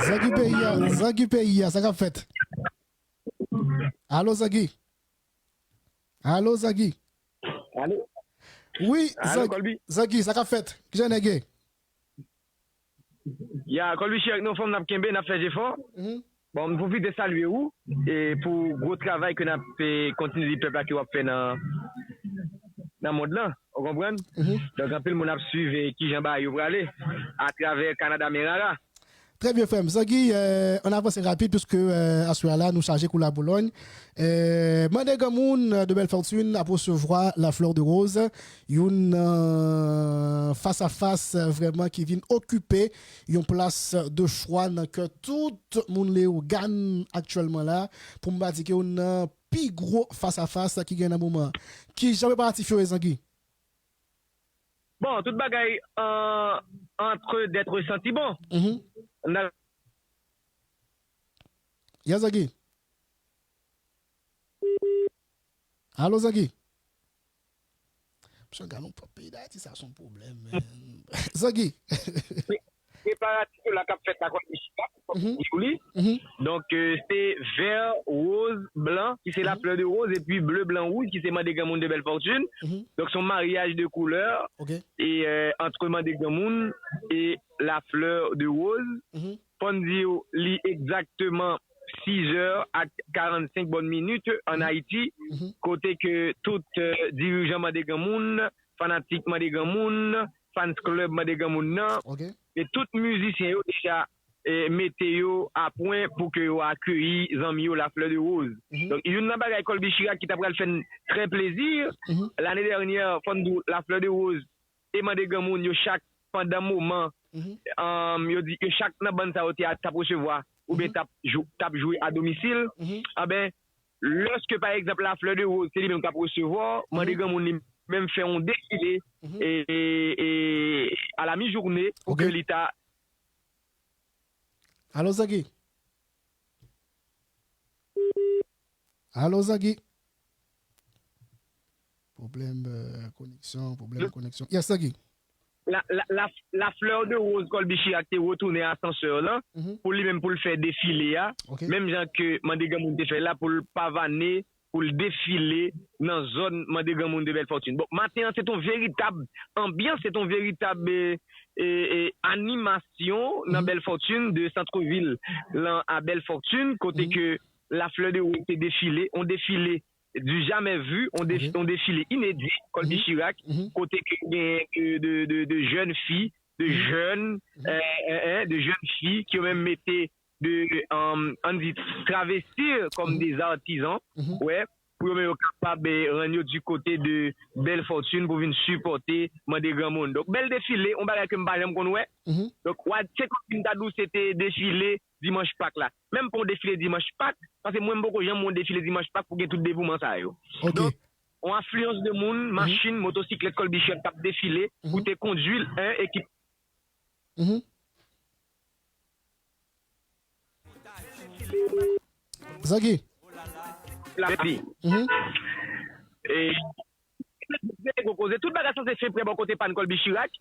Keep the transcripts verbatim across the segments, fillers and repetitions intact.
Zangi peyi a, zangi peyi a, sa k ap fèt? Alo, zangi. Alo, zangi. Alo. Wi, Alo, zangi. Kolbi. Zangi, sa k ap fèt? Kijan nèg ye? Ya, Kolbi Chirèk, nou anfòm, n ap kenbe, n ap fè jefò. Mhm. Bon, m pwofite salye ou e pou gwo travay ke n ap, e, kontinye di pèp la ke w ap fè nan, nan mond lan. Ou konprann? Mhm. Donk, anpil moun ap swiv, e, kijan bagay yo prale atravè Kanada Merara. Trè byen, frè m. Zangi, e, ann avanse rapid, piske, e, aswè a la, nou chaje kou la Bolòny. E, Mande Granmoun, e, de Bèl Fòtin ap resevwa La Fleur de Rose, youn nan fas a fas, e, vrèman ki vin okipe yon plas de chwa nan kè tout moun Leyogàn aktyèlman la, pou m pa di ke youn nan pi gwo fas a fas ki gen nan moman. Kijan preparatif yo ye, Zangi? Bon, tout bagay, euh, entre d'être senti bon. Mhm. N a- Ya, Zangi. Alo, Zangi. Msye, gade yon pòp peyi Dayiti, sa se yon pwoblèm, man. Zangi. Preparatif la k ap fèt la, kòm li chita, kòm Mhm. li di li. Mhm. Donk, euh, se vè, woz, blan, ki se la Mhm. fleur de rose, epi ble, blan, wouj, ki se Mande Granmoun de Bèl Fòtin. Mhm. Donk, se yon maryaj de koulè. Ok. E, euh, entre Mande Granmoun e la fleur de rose. Mhm. Fò n di w, li egzakteman sizè ak karannsenk bòn minit ann Mhm. Ayiti, Mhm. kote ke tout, euh, dirijan Mande Granmoun, fanatik Mande Granmoun, fans club Mande Granmoun nan, Ok. e tout mizisyen yo deja, eh, mete yo a pwen pou ke yo akeyi zanmi yo La Fleur de Rose. Mhm. Donk, youn nan bagay Colby Chirac ki ta pral fè n trè plezi, Mhm. lane dènyè, fò n di w, La Fleur de Rose e Mande Granmoun, yo chak pandan moman, Mhm. um, yo di, yo chak nan bann sa yo te a- t ap resevwa, oubyen Mhm. t ap jou- t ap jwe a domisil, Mhm. anben, lèske, pa egzanp, La Fleur de Rose, se li menm k ap resevwa, Mande Mhm. Granmoun li menm fè yon defile, Mhm. e, e, e, a la mi jounen, pou Ok. ke li ta Alo, Zangi. Alo, Zangi. Pwoblèm, euh, koneksyon, pwoblèm koneksyon. Yes, Zangi. La, la, la, La Fleur de Rose Colby Chirac te retounen asansè lan Mhm. pou li menm pou l fè defile a. Ok. Menm jan ke Mande Granmoun te fè la pou l pavane, pou l defile nan zòn Mande Granmoun de Bèl Fòtin. Bon, maten an, se t on veritab anbyans, se t on veritab, e, e, e, animasyon nan Mhm. Bèl Fòtin, de santrevil lan a Bèl Fòtin, kote Mhm. ke La Fleur de Rose te defile, on defile du jamais vu, on dé- Ok. on defile inédit, Colby Mhm. Chirac, Mhm. kote ke gen de, de, de, de jèn fi, de Mhm. jèn, Mhm. eh, eh, eh, de jèn fi ki yo menm mete de, um, ann di, travesti kòm Mhm. de artizan, Mhm. wè, pou yo menm yo kapab, eh, rann yo du kote de Bèl Fòtin pou vin sipòte Mande Granmoun. Donk, bèl defile, on bagay ke m pa janm konn wè. Mhm. Donk, w a, se kòmsi m ta di w se te defile dimanch Pak la. Menm pa yon defile dimanch Pak, paske mwen m poko janm wè yon defile dimanch Pak pou gen tout devouman sa yo. Ok. Donk, yon afliyans de moun, Mhm. machin, motosiklèt, Colby Chirac k ap defile, Mhm. pou te kondui l, en ekip Mhm. Zangi. La di. Mhm. E, gwo koze, tout bagay sanse fen prè bò kote pa n Colby Chirac.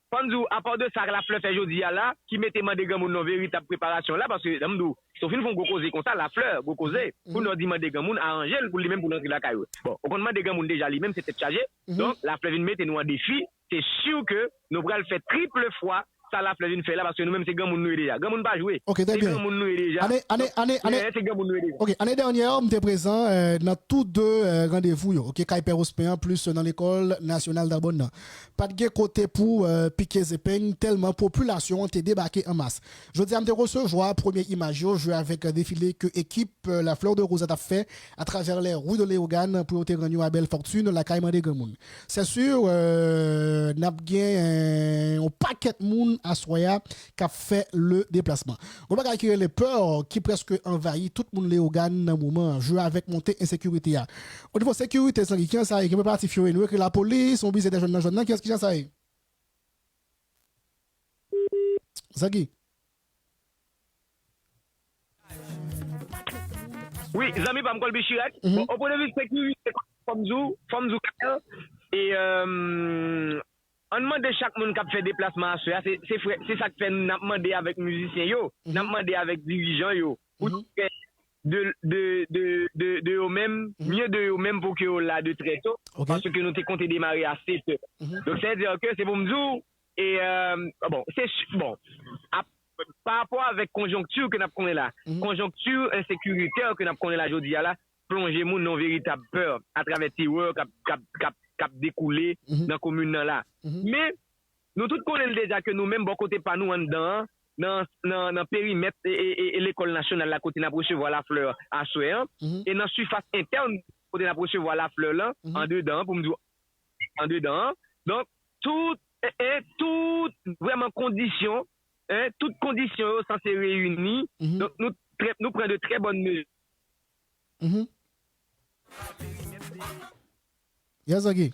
Fò n di w, apa de sa Laflè fè jodi a la, ki mete Mande Granmoun nan veritab preparasyon la, paske, jan m di w, si w fin fè yon gwo koze konsa, Laflè, gwo koze, Mhm. pou nou di Mande Granmoun, aranje l pou li menm pou l rantre lakay ou. Bon, ou konn Mande Granmoun deja li menm, se tèt chaje. Mhm. Donk, Laflè vin mete nou an defi, se si ke nou pral fè triple fwa sa Laflè vin fè la, paske nou menm se granmoun nou ye deja. Granmoun pa jwe. Ok, trè Se byen. granmoun nou ye deja. Ane, ane, Donk, ane, ane, men se granmoun nou ye deja. Ok, ane dènyè, m te prezan, euh, nan tou de, euh, randevou yo, ok, kay Pè Wospen an, plis nan Lekòl Nasyonal Dabòn nan. Pa t gen kote pou, euh, pike zepeng, tèlman popilasyon an te debake an mas. Jodi a, m te resevwa premye imaj yo, jwe avèk, euh, defile ke ekip, euh, La Fleur de Rose t ap fè atravè les rues de Léogâne pou yo te rann yo a Bèl Fòtin, lakay Mande Granmoun. Se si, euh, n ap gen, euh, yon pakèt moun aswè a k ap fè le deplasman. Yon bagay ki rele pè, ki prèske anvayi tout moun Leyogàn nan moman an, jwe avèk monte ensekirite a. O nivo sekirite, Zangi, kijan sa ye? Gen preparatif yo ye? Nou ekri lapolis, mobilize dè jèn nan zòn nan, kiyès, kijan sa ye? Zangi. Wi, zanmi pa m Colby Chirac. Mhm. Bon, o pwen de vi sekirite, fò m di w, fò m di w klè, e, euh, Ann mande chak moun k ap fè deplasman aswè a, se, se frè, se sa k fè n ap mande avèk mizisyen yo, n ap mande avèk dirijan yo, pou yo fè de, de, de, de, de yo menm, mye de yo menm pou ke yo la de trè to, paske nou te konte demare a sèt è. Donk, sètadi ke se pou m di w, e, euh, bon, se, bon, ap, pa rapò avèk konjonkti ke n ap konnen la, konjonkti ensekiritè ke n ap konnen la jodi a la, plonje moun nan veritab pè atravè terè k ap, k ap, k ap, k ap dekoule nan komin nan la. Men, nou tout konnen l deja ke nou menm, bò kote pa nou anndan an, nan, nan, nan perimèt e, e, e, e lekòl nasyonal la kote n ap resevwa laflè aswè an, e nan sifas entèn kote n ap resevwa laflè lan, andedan an, pou m di w, andedan an. Donk, tout, e, e, tout vrèman kondisyon, en, tout kondisyon yo sanse reyini. Donk, nou trè, nou pran de trè bòn mezi. Yes, Zangi.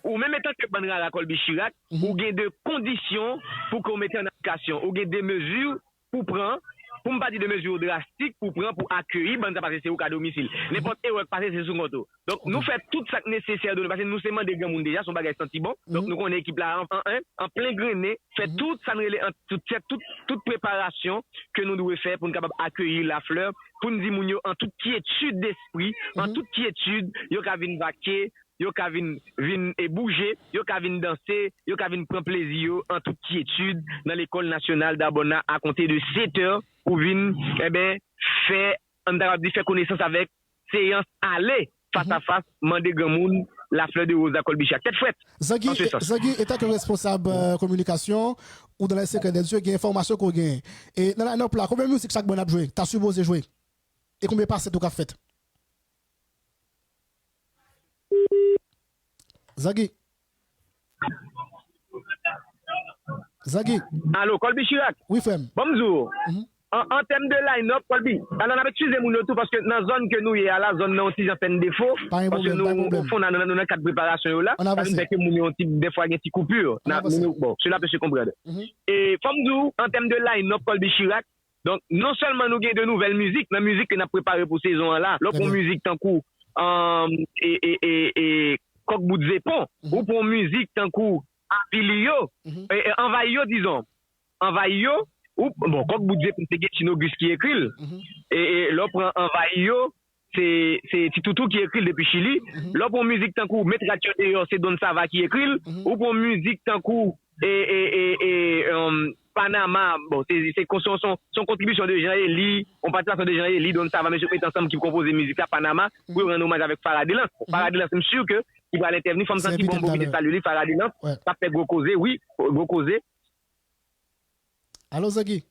Ou menm, antanke bann rara Kòlbi Chirak, ou gen de kondisyon pou ke w mete an aplikasyon. Ou gen de mezi pou pran, pou m pa di de mezi drastik pou pran pou akeyi bann sa, paske se ou k a domisil. Nenpòt erè k pase, se sou kont ou. Donk, nou fè tout sa k nesesè de nou, paske nou se mande granmoun deja, se yon bagay santi bon. Donk, nou konnen ekip la an, an, an, an plen grennen, fè tout sa n rele an tout, fè tout, tout preparasyon ke nou dwe fè pou n kapab akeyi laflè, pou n di moun yo an tout kyetid despri, an tout kyetid, yo ka vin vake, yo ka vin, vin e bouje, yo ka vin danse, yo ka vin pran plezi yo an tout kyetid nan Lekòl Nasyonal Dabòna akonte de sèt è pou vin, enben, fè, an ta kapab di, fè konesans avèk seyans ale fas a fas, mande granmoun laflè de woz la Kòlbi Chirak. Tèt frèt! Zangi, Zangi, etanke responsab kominikasyon, ou dans les secrets des dieux, gen enfòmasyon ke w genyen. E nan line-up la, konbyen mizik chak bann ap jwe, ta sipoze jwe? E konbyen pasent ou ka fèt? Zangi. Zangi. Alo, Kòlbi Chirak. Wi, frè m. Ban m di w, an, an tèm de line-up, Kòlbi, alò, n ap eskize moun yo tou, paske nan zòn ke nou ye a la, zòn nan yon ti jan fè n defo, paske nou, o fon, nan, nou nan kad preparasyon yo la, sa vin fè ke moun yo yon ti, dèfwa gen ti koupi. Bon, sila pe se konprann. E fò m di w, an tèm de line-up, Kòlbi Chirak, Donk, non sèlman nou gen de nouvèl mizik, nan mizik ke n ap prepare pou sezon an la, lè w pran yon mizik tankou, e, e, e, e, Kòk Bout Zepon, ou pran yon mizik tankou Avili yo, e, e, Anvayi yo, dizon, Anvayi yo, ou, bon, Kòk Bout Zepon, se Getchine Auguste ki ekri l, e, e, lè w pran Anvayi yo, se, se Ti Toutou ki ekri l depi Chili. Lè w pran yon mizik tankou Met Rat yo deyò, se Don Sava ki ekri l. Ou pran yon mizik tankou e, e, e, e, um, Panama, bon, se, se, se, se, se yon kontribisyon de Jean Élie, yon patisipasyon de Jean Élie, Don Sava, mesye met ansanm ki konpoze mizik la, Panama, pou yo rann omaj avèk Farah Delans. Bon, Farah Delans, m si ke li pral entèvni, fò m santi bon, m oblije salye li, Farah Delans, k ap fè gwo koze, wi, gwo koze. Alo, Zangi.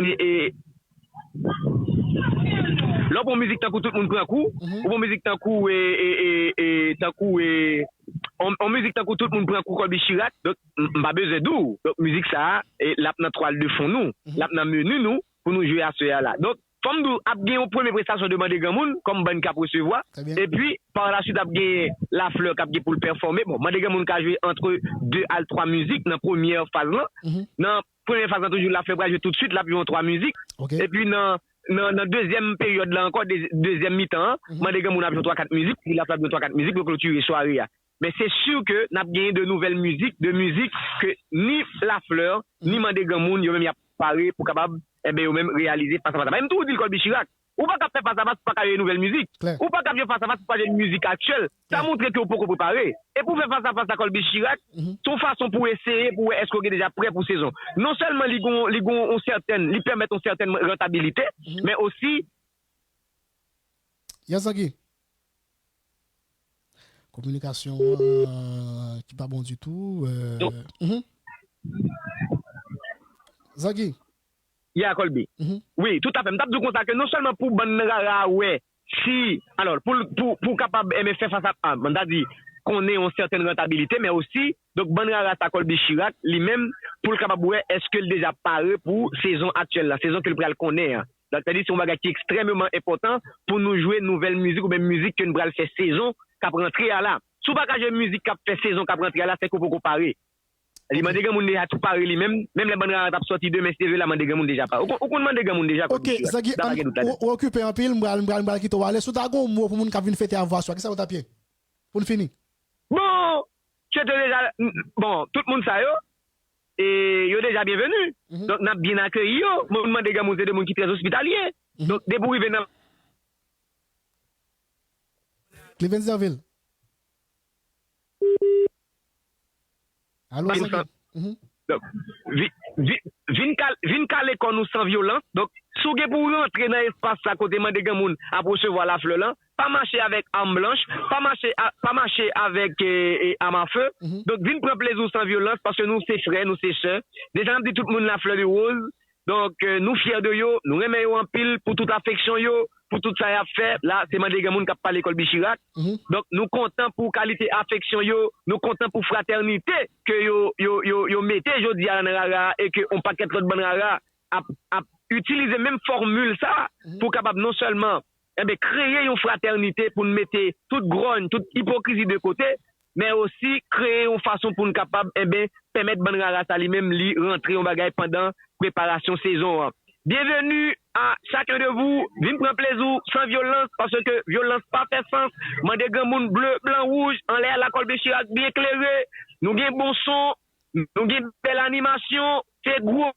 E, e, lè w pran mizik tankou Tout moun pran kou, ou pran mizik tankou, e, e, e, e, tankou, e, on, on mizik tankou Tout moun pran kou Kòlbi Chirak, donk, m, m pa bezwen di w. Donk, mizik sa a, e, l ap nan twal de fon nou, l ap nan meni nou, pou nou jwe aswè a la. Donk, fò m di w, ap gen yon premye prestasyon de Mande Granmoun, kòm bann k ap resevwa. Epi, pa la suite, ap gen Laflè k ap gen pou l pèfòme. Bon, Mande Granmoun ka jwe antre de al twa mizik nan premyè faz lan. Nan premyè faz lan, toujou Laflè pral jwe toutswit, l ap jwe yon twa mizik. Epi nan, nan, nan dezyèm peryòd la ankò, de-, dezyèm mitan an, Mande Granmoun ap jwe yon twa kat mizik, epi Laflè ap jwe yon twa kat mizik pou klotire sware a. Men se si ke n ap genyen de nouvèl mizik, de mizik ke ni Laflè, ni Mande Granmoun, yo menm y ap pare pou kapab, enben, yo menm reyalize fas a fas la. Men m toujou di l, Kòlbi Chirak, ou pa ka fè fas a fas pou pa ka jwe nouvèl mizik. Ou pa ka jwe fas a fas pou pa jwe mizik aktyèl. Sa montre ke w poko prepare. E pou fè fas a fas a Kòlbi Chirak, se yon fason pou eseye, pou wè èske w gen deja prè pou sezon. Non sèlman li gon, li gon yon sètèn, li pèmèt yon sètèn rantabilite, men osi Yes, Zangi. Kominikasyon an, euh, ki pa bon ditou. Euh, mhm. Zangi. Ya, Kòlbi. Wi, toutafè. M t ap di w konsa ke non sèlman pou bann rara a wè si, alò, pou, pou, pou kapab, enben, fè fas a, a, m ta di, konnen yon sètèn rantabilite, men osi, donk, bann rara sa Kòlbi Chirak, li menm, pou l kapab wè èske l deja pare pou sezon aktyèl la, sezon ke l pral konnen an. Donk, sa di se yon bagay ki ekstrèmeman enpòtan pou nou jwe nouvèl mizik oubyen mizik ke n pral fè sezon k ap rantre a la. Si w pa ka jwe mizik k ap fè sezon k ap rantre a la, se ke w poko pare. Li mande granmoun deja tou pare li menm. Menm lè bann rara t ap sòti demen, si Dye vle, l a mande granmoun deja pare. Ou konn, ou konn mande granmoun deja kòm Ok, zangi, la pa gen dout ladan. Ou okipe anpil, m pral, m pral, m pral kite w ale. Si w ta gen yon mo pou moun k ap vin fete avè w aswè, kisa w t ap ye? Pou n fini. Bon, se te deja, bon, tout moun sa yo, e yo deja byenveni. Donk, n ap byen akeyi yo. Mwen, m mande granmoun, se de moun ki trè ospitalye. Donk, depi w rive nan Clevens Derville. Alo, Vin zangi. san- Donk, vi- vi- vin kal- vin kale kò nou san vyolans. Donk, si w gen pou w rantre nan espas sa kote mande granmoun ap resevwa laflè lan, pa mache avèk am blanch, pa mache a- pa mache avèk e, e, am afe. Donk, vin pran plezi w san vyolans paske nou se frè, nou se sè. Deja, n ap di tout moun laflè de woz. Donk, e, nou fyè de yo, nou renmen yo anpil pou tout afeksyon yo, pou tout sa y ap fè. La, se mande granmoun k ap pale kòlbi chirak. Donk, nou kontan pou kalite afeksyon yo, nou kontan pou fratènite ke yo, yo, yo, yo mete jodi a nan rara a e ke yon pakèt lòt bann rara ap, ap itilize menm fòmil sa pou kapab non sèlman enben, kreye yon fratènite pou n mete tout gròny, tout ipokrizi de kote, men osi kreye yon fason pou n kapab, enben, pèmèt bann rara sa li menm li rantre yon bagay pandan preparasyon sezon an. Byenveni a chacun de vous, vin pran plezi w san vyolans, paske vyolans pa fè sans. Mande granmoun ble, blan, wouj, anlè a lakòl Bechirak byen klere, nou gen bon son, nou gen bèl animasyon, se gwo